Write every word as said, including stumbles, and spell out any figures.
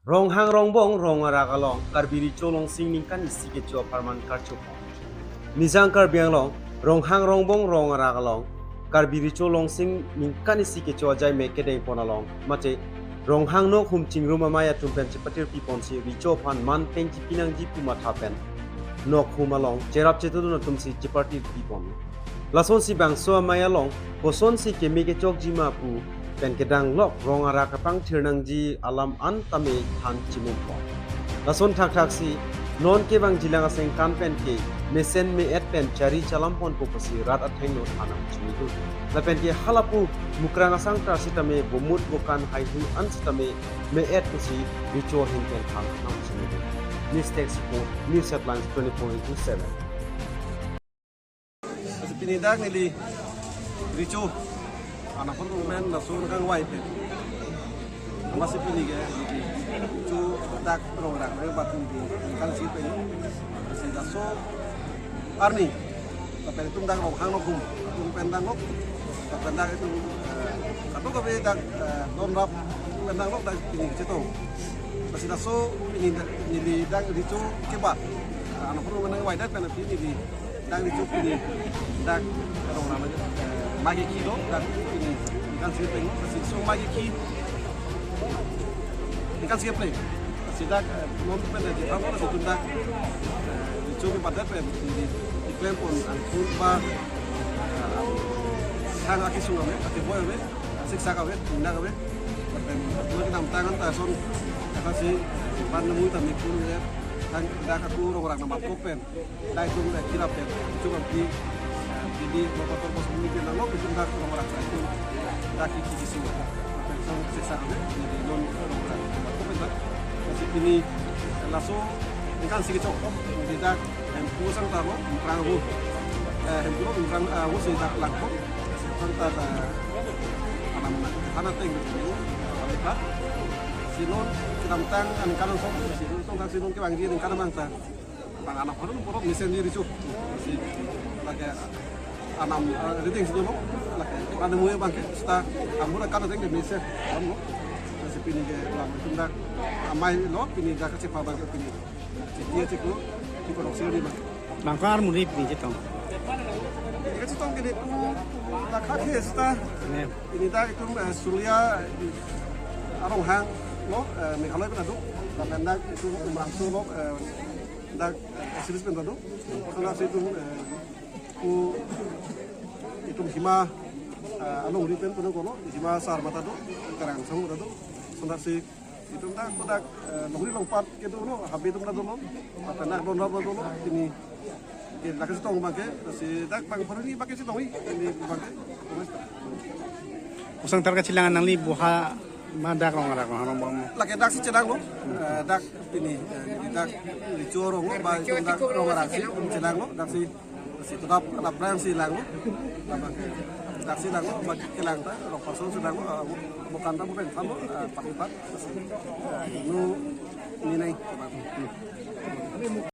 Ronghang Rongbong Rong Arak along Karbi Recho Longsing ningkan isi kecho apharman karchopon. Nijang Karbi Anglong, Ronghang Rongbong Rong Arak along Karbi Recho Longsing ningkan isi kecho ajai me kedengpon along, mate Ronghang nokhum chingrum amei atum pen chepatir piponsi recho aphan man peng chipinangji pu matha pen nokhum along cherap chetudun atumsi chepatir pipon. Lasonsi bangso amei along kosonsi keme kechokji ma pu pen kedanglok rong arak kapangthir nangji alam an tame than chimumpon. Lason thakthaksi non kevangjilang asengkan pen ke mesen me-et pen chari chalamponpo pusi rat athengno than nangchinidu. Lapen ke halapu Mukrang asang tar sitame bomut bokan haihui an sitame me-et pusi recho ahin pen than nangchinidu. News Desk Report, News Headlines twenty-four into seven. Pini dak neli recho anapun men lason kangvai pen. Amatsi pini ke neli recho dak rong arak le bat neli ningkan isi pen. Si laso arni, lapen itum dak Ronghang nokhum atum pen danglok, lapen dak itum, eh, kadokave dak, eh, donrap atum pen danglok dak pini kechetong. Lasi laso pini dak neli dak recho kebat, eh, anapun men kangvai dak pen pini neli dak recho pini dak rong arak, eh, magi kilo dak pini ningkan isi pen, lasi laso magi ki ningkan isi pleng. Lasi dak, eh, non pen dak jepang lasi itum dak, eh, recho kebat pen neli keklempon angthur ba, eh, thang akesung ave, akeboi ave, siksak ave, tindak ave. Lapen non kedamtang an ta ason, kata si, eh, ban nemu ta mikun ya, thang dak aku rong arak namat kok pen. Dak itum dak kirap ya, itum abdi, eh, bidi, bapak korpos bumi dia nalok, itum dak rong arak, itum dak kiki kisu. Itum sesa kami, jadi non rong arak, bapak komentar. Masih ini, eh, laso, ningkan isi kechok, jadi dak, hemphu asang ta lo, Mukrang hu. Eh, hemphu lo, Mukrang, eh, hu si dak langkok, asang ta, eh, anam, hana teng, eh, wali pa. Si non, kedamtang, aningkan song, si non, song, si non, kevangji, ningkan amang ta. Bang anapun puro mesen di recho. Si lake anam, eh, reading si lo. Lake anam mui bangke sta amura kan deng mesen. Kamu. Si pini ke lam itum dak amei lo pini dak kachepha bangke pini. Dia chiklo, chiklo seri bang. Bang ko armuri pini chetong. Pini kechetong kini tu dak khak he sta. Ne. Pini dak itum, eh, Surya, eh, Ronghang lo, eh, Meghalaya pen adu. Lapen dak itum Umrangso lo, eh, dak, eh, series pen adu. Sonarsi itum, eh, ku itum Hima, eh, alongri pen pen kolo, Hima Sar mata adu, Karang Song adu. Sonarsi itum dak, ku dak, eh, longri longpat kedo lo, habe itum adu lo, lapen dak donrap adu lo, pini ke dak kechetong bangke, si dak bang pharuni bangke chetong i, pini bangke. Kosonthar kachelang nangli buha ma dak rong arak rong bang. Lake dak si chelang lo, eh, dak pini, eh, dak recho rong lo, ba itum dak rong arak si chelang lo, dak si, si tudap ada plan si lang lo, dak si lang lo, ba kelang ta, rong person si lang lo, eh, bukan ta bukan tamo, eh, pakipat, eh, nu ninai.